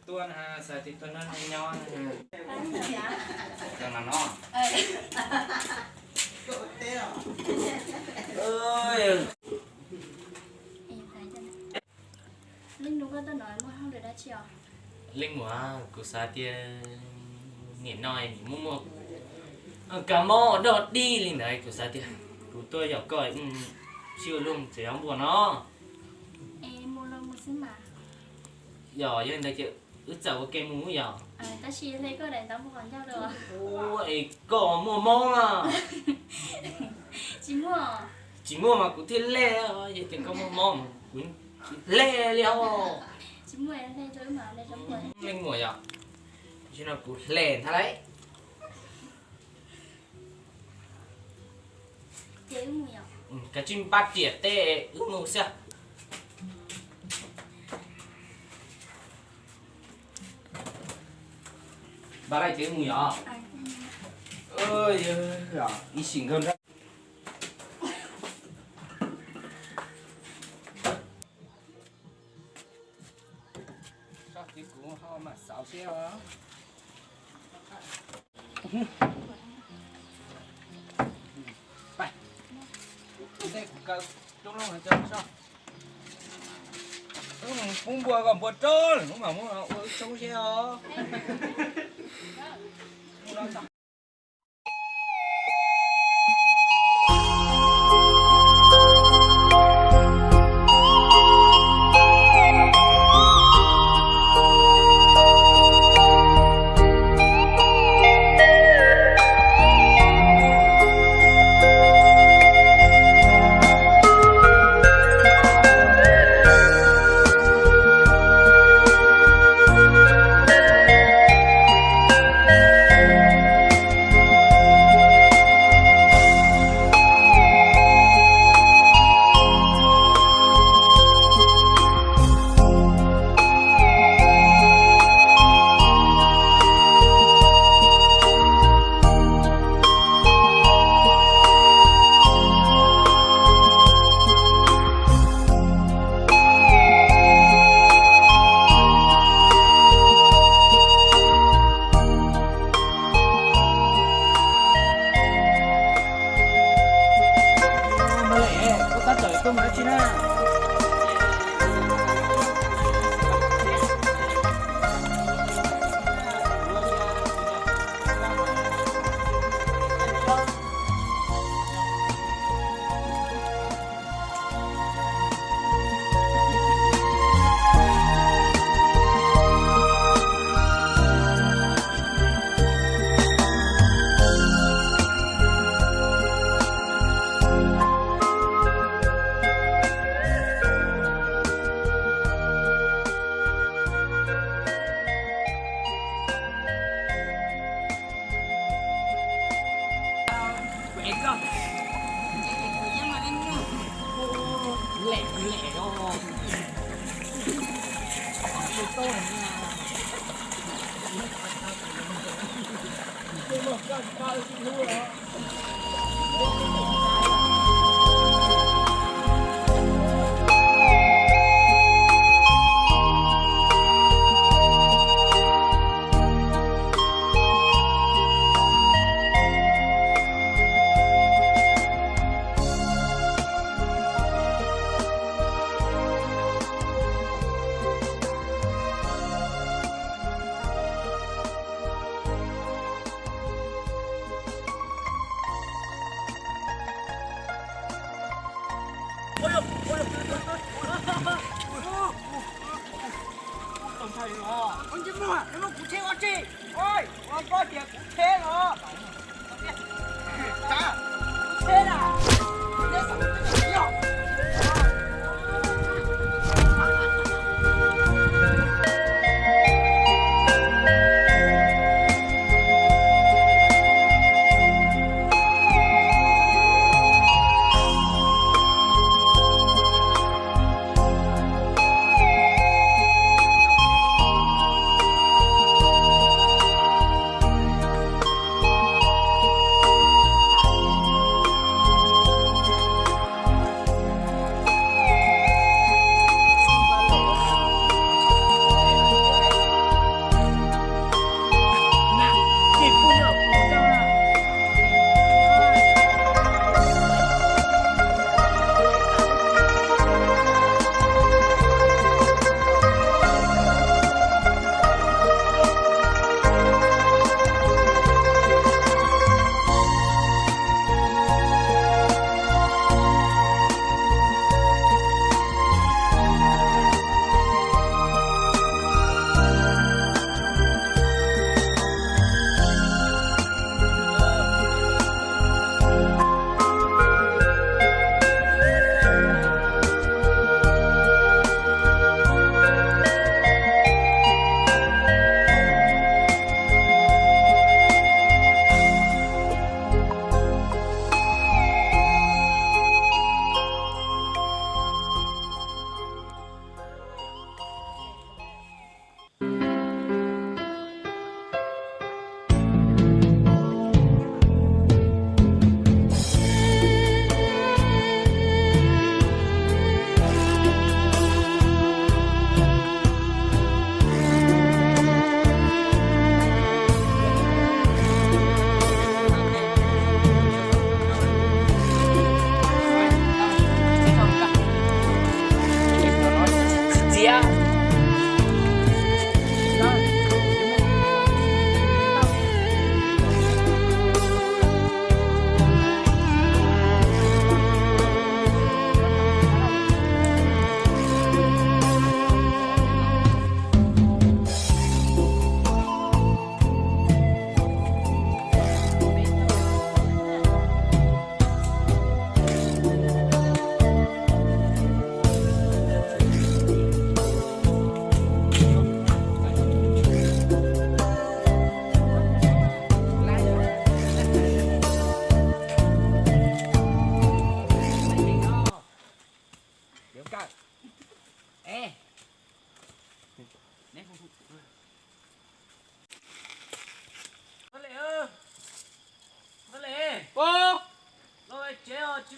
Tuaj na, xav tias tuaj noj noj nyob na. Tuaj no no. Leej muam, kuv xav tias nim no muaj muaj kab mob dog dig li ntawd, kuv xav tias kuv tuaj yaum koj sib ua luag tsev npua no. Yog, yog li ntawd ces wb txawm ua ke mus yog. Es koj muaj mob mas. Tsis muaj mas kuv thiaj hle, yog tias koj muaj mob mas kuv tsis hle li os. Leej muam yog, tam sim no kuv hle ntag lauj. Kav tsij npaj riam tej wb mus xwb. Npaj lawm ces wb mus yom. Ib sim nkawd nrab. Tsob tid kuv ho mam xauv siab os. Tej kuv kaw roob loj tso. Wb mus pub npua kom npua rov lawm wb mam mus ua wb tshoob siab os.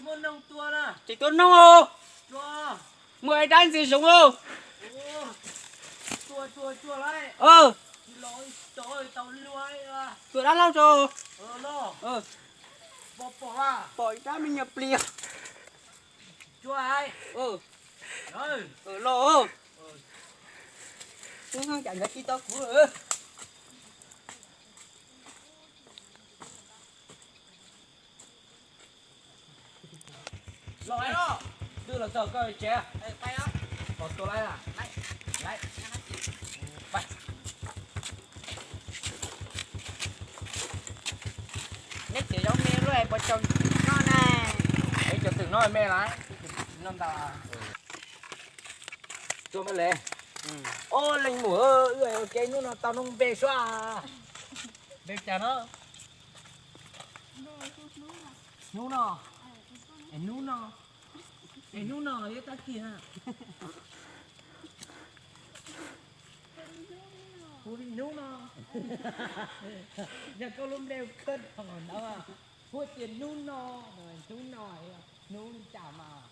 Muaj noog tua na. Tsis tua noog. Muaj ib dab ntxwg zoov. Tua dab laug tso. Pom ib dab me nyuam plis. Los. Ub, cas nkawd tsis tau kuv lawm. Los, twb los txog koj tsev. Pom tua laib. Neb txiav zaub me luaj puas tsaus noj na? Es cov twm no me lawm, no ntau. Tuaj me le. Ob leej muam, wb ua ke hnub no tau noob npe suab. Npe cas no? Hnub no. Es hnub no. Es hnub no los yuav tag kis na. Hu li hnub no. Yog koj lub npe khawb dhau ntawd, hu tias hnub no, hnub no, hnub li cas mas.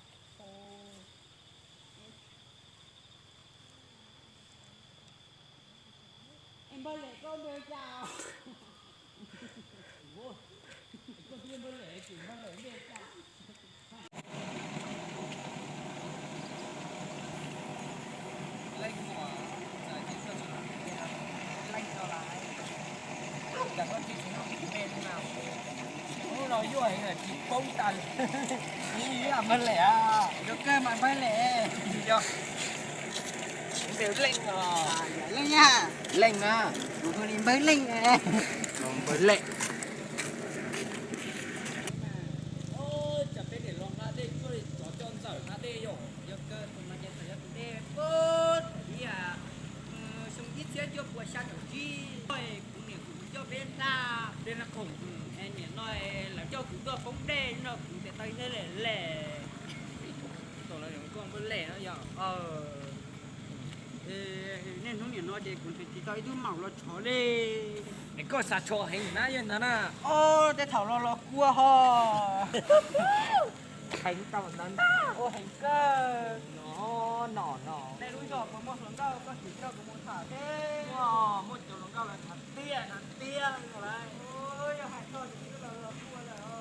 Es npawg Lem koj npe cas? Koj twb npawg Lem, npawg Lem npe cas? Hnub no yuaj heev tsis poob tas li. Npawg Lem, yog koj mas npawg Lem. Yog npawg Leej os. Leej na, kuv hu li npawg Leej. Npawg Leej. Tsam peb niam los nqa dej tuaj li tsov coj ntxawm nqa dej yom, yog kawg tus no ces txawm yog tus dej puag thaum ub, xyoo ib txhiab cuaj puas xya caum tsib, kuv niam kuv coj peb nqa dej na khoom, niam no lawv coj kuv tuaj poob dej no kuv tias tau ib thiab lem lem. Tau lawv koj npawg Lem no yog. Niaj hnub niam no ces kuv tsis tau ib tug maum los tshov li. Es koj xav tshov heev na yog ntag na. Ob, tej thaum los los kua ho. Heev tau ntawd ntag. Ua heev kawg. No, no, no. Nej lub zos puas muaj hluas nkauj koj sim coj kuv mus tham thiab. Muaj, muaj cov hluas nkauj lawv tham tiag, tham tiag lawm. Yog hais koj ces los los kua lawm os.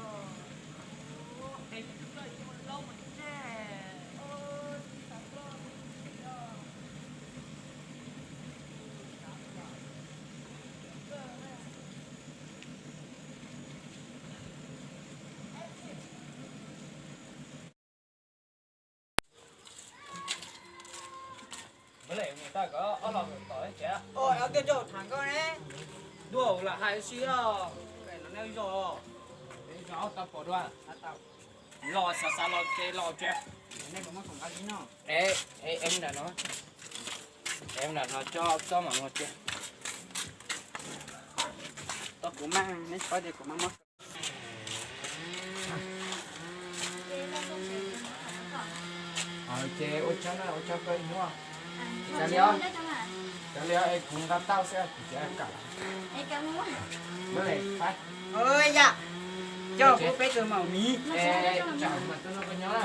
Npawg Lem, mus tau koj ob los tom tsev. Ua, ob tug nrog tham koj ne. Ntuj, lam hais ua si os. Pem no nej zos. Pem zos tau pom dua. Los xav xav los ces los tsev. Nej puas muab khoom nqa ib no? Es, es mus nram no. Es mus nram no coj txob mam mus tsev. Tau kuv maj, neb txhob tias kuv maj muab. Ces ua tsaug na, ua tsaug koj ib hnub. Kav liam, kav liam es kuv nqa tau xwb kuv tsis kam. Npawg Lem, pab. Yam, coj kuv peb tus maum miv. Tsam mas tus no koj nyob na.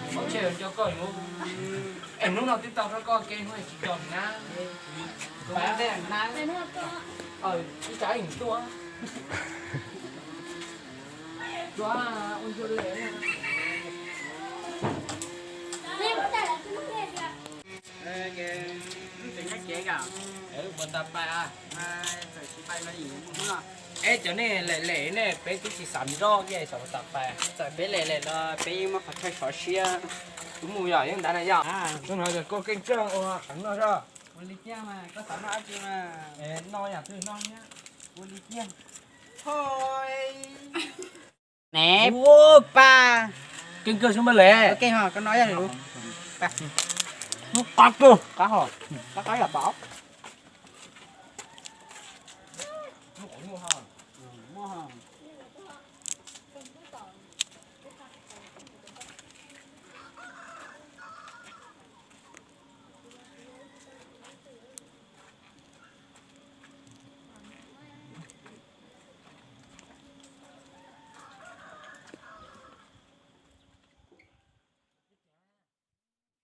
Hmoob tsheb nco koj mus. Es hnub no twb tau rau koj kev hnub tsis tau na. Ib tsam tuaj. Tuaj ua ntsuag le. Ces nyob tsev koj. Mus tas pais. Txawm tsis pais no yim mus no. Es cov nej lem lem ne, peb twb tsis xav nroj kiag xav mus tas pais. Txawm peb lem lem los peb yeej muaj qhov chaw sov siab. Kuv mus yom, yeej ntawd na yom. Tus no yog koj keej kawg ua heev no zog. Ua li tiag mas koj xav noj dab tsi mas. No yam twg noj thiab. Ua li tiag. Hoi. Ne, ua pa. Keej kawg xwb Npawg Lem. Keej ho, koj noj yog lus. Hnub qab kawg. Qab ho. Qab qab yom pom. Muaj ho.